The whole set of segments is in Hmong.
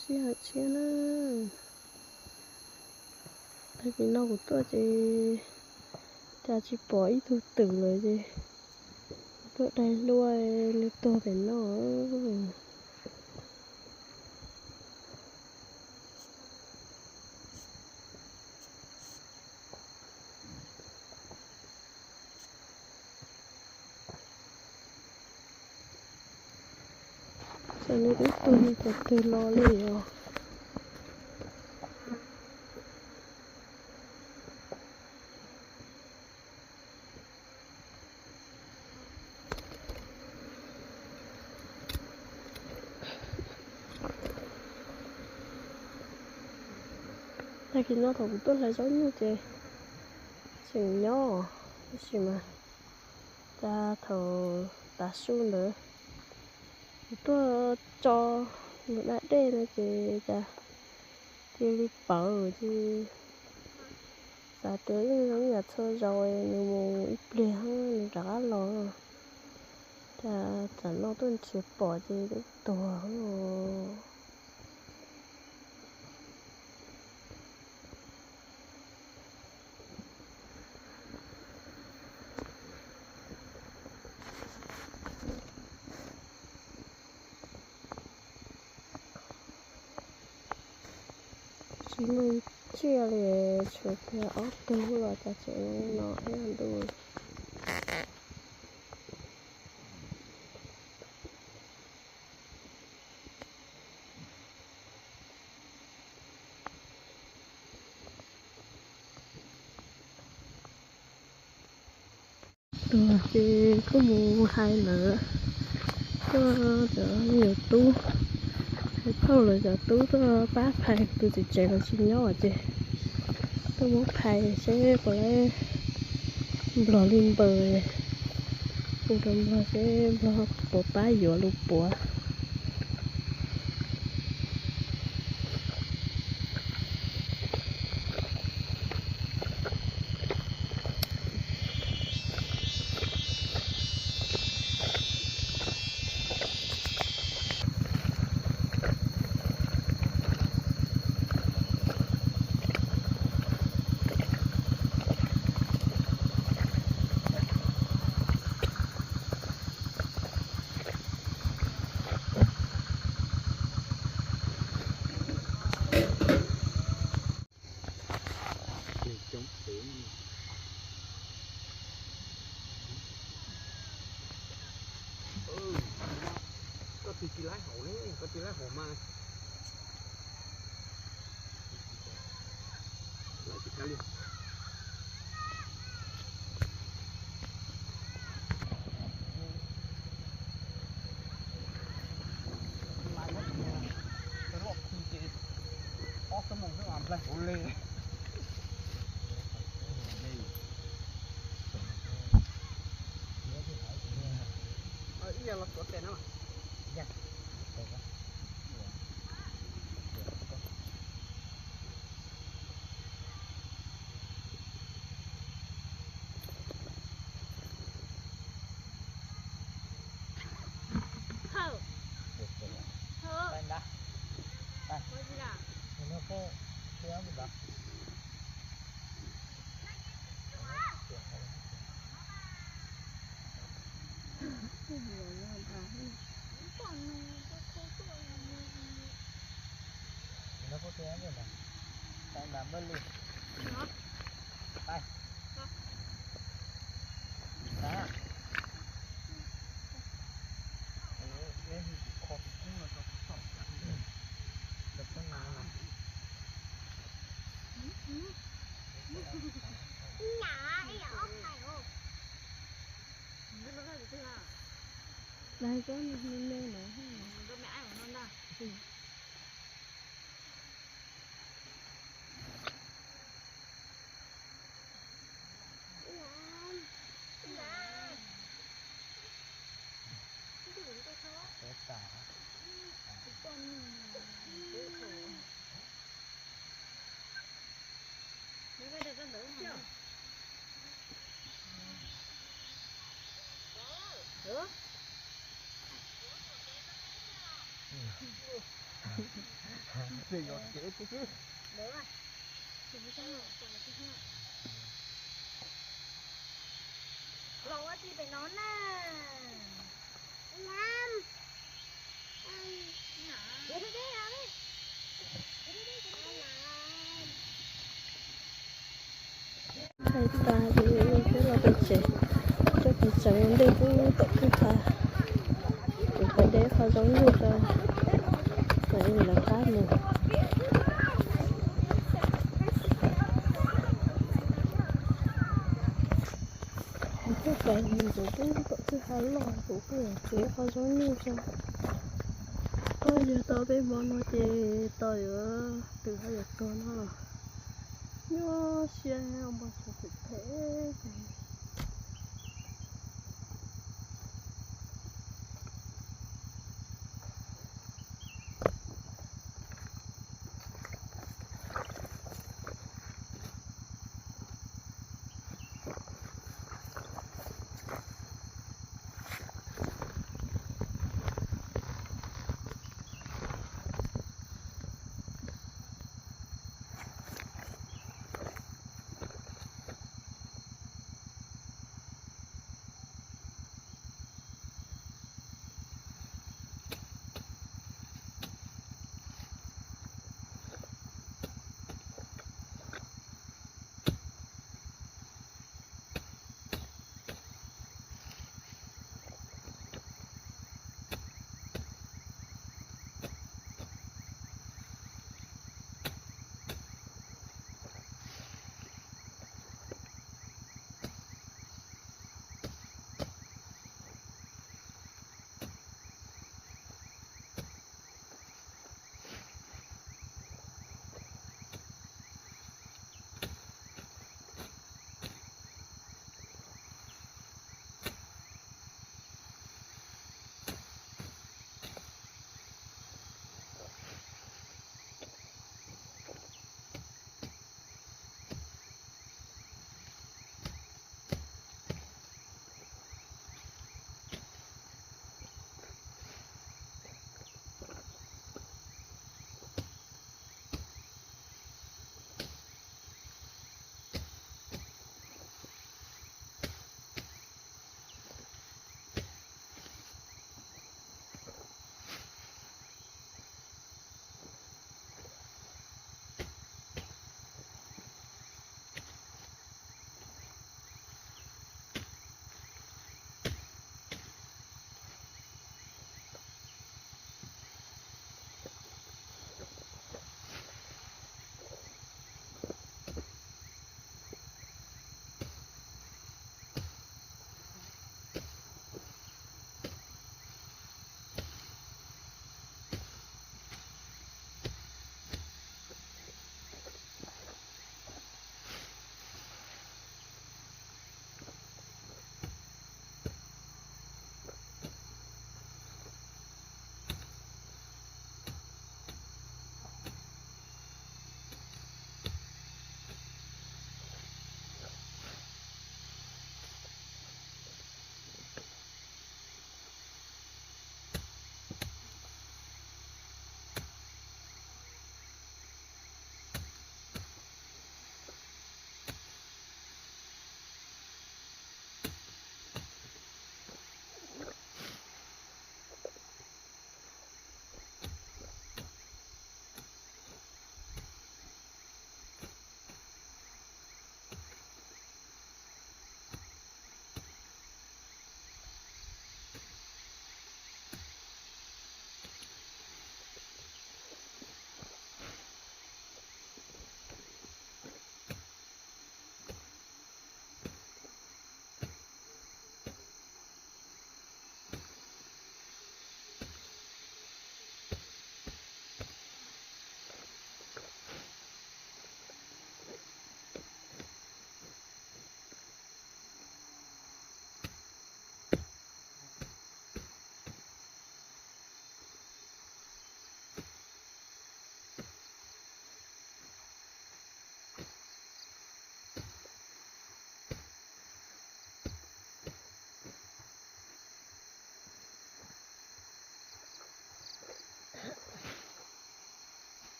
Siab heev siab na. Tag kis no kuv tuaj ces cas tsis pom ib tug twm lawm ces kuv tuaj dai hlua nws tuag pem no. Xyov nws twb tuag nws thaum twg los li os. Tag kis no thaum kuv tuaj hlais zaub nyuj ces tseem nyob, tab sis mas cas thaum tav su ntawd kuv tuaj tso mus da dej no ces cas cia li pawv ces xav tias yeej zoo ib yam txhua zaus nws mus ib pliag nws rov qab los, cas tsam no tuaj nrhiav pom ces twb tuag. Tsis muaj tsiaj li, tshuav kiag ob tug los cas tseem no ib ntu. Tuag ces kuj mus hais lawv, tuaj cov me nyuam tub, hais phauj lawv cov tub tuaj pab phais, tus txiv tsev los tsis nyob ces tuaj muab phais seb puas laib nplog li npaws, hu rau nplog seb nplog puas pab yuav lus puav. Koj tig tsis laib hauv ne, koj tig laib hauv mas. Los ua tsi pem no na? Hais tas ces peb los pem tsev, coj tus tsev ua ntej pub tom kwj ha, kuv pais de qhov zoo nyuj rau kom lawv qab mus. Kuv coj pais mus ntxuav pub tom kwj ha loj, kuv kuj tsev qhov zoo nyuj rau. Koj yog tau peb hmo no ces tau yuav twm ho yuav tuag no los. Nyuaj siab, npau suav phem phem.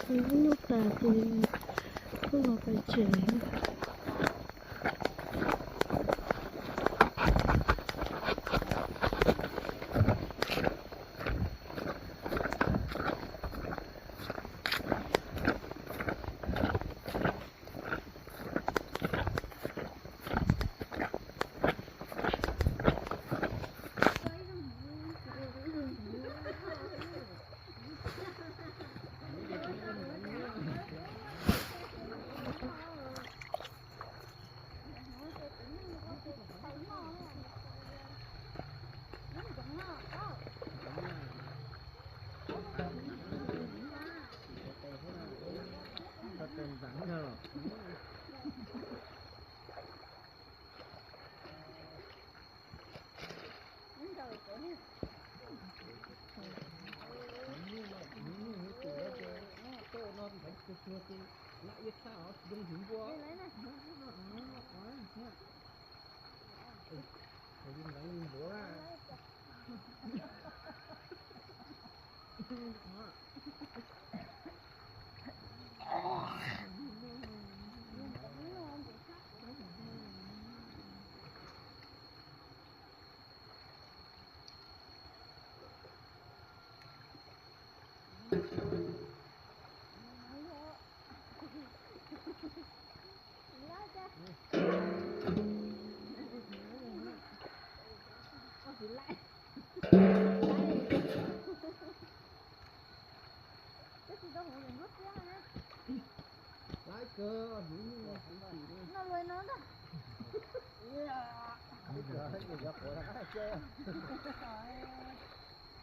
Ces lub pas ces kuj los pais tsev. Yog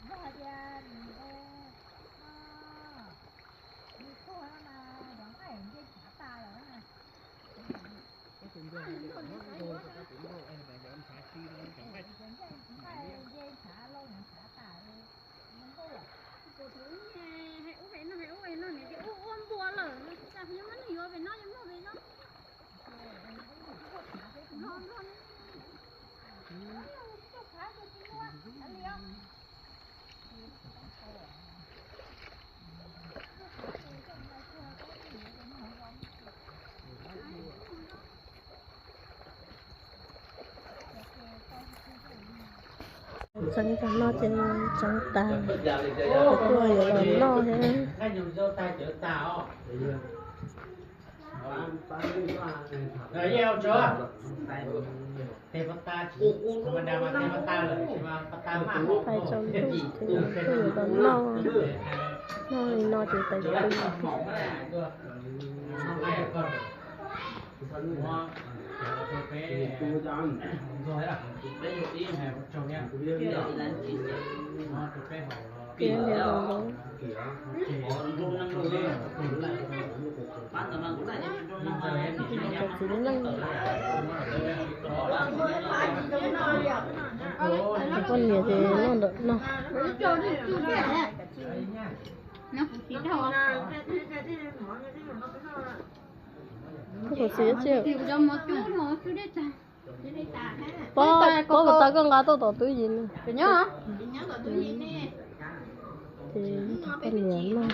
hais tias nws, nws tuag no mas cov nqaij nce ntshav tas lawm na. Cov nqaij nce ntshav lauj, ntshav tas. Hais ub ve no, hais ub ve no, nws tias ub ua npua lawm, xav yuav muab nws yuav ve no, yuav muab ve no. Txeev cov no ces txeev tas, kuj yuav los noj thiab. Tais tsaus ntuj ces kuj yuav los noj, noj li no ces tais tsaus ntuj. Tiav li los los. Cov txiv neej, cov poj niam ces noj ntawm no. Koj puas txiv tsi? Pob, pob puas tau koj nqa tuaj tom tub yim no? Ces poj niam noj.